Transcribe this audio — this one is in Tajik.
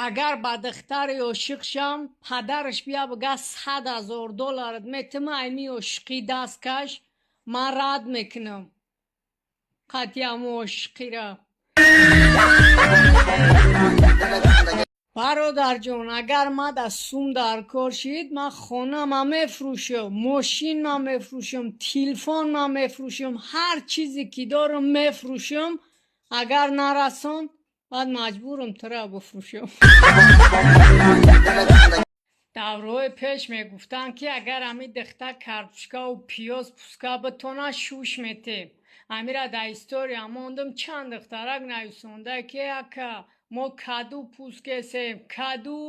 Агар ба духтаре ошиқ шам, падараш бия бига: 100 000 долларат метима, айми ошиқӣ даст каш, ман рад мекунам қатъи ҳамун ошиқира. Бародарҷон, агар ма да сум дар кор шид, ман хонама мефурӯшам, мошинма мефурӯшам, телефонма мефурӯшам, ҳар чизе ки дорам мефурӯшам. Агар нарасон, баъд маҷбурам тура бифурӯшам. Давраҳои пеш мегуфтанд, ки агар ҳамин духтар картошкаву пиёз пуска битона, шӯш метем. Ҳамира дар история мондум, чанд духтарак нависонда, ки ака, мо каду пӯст кесем, каду.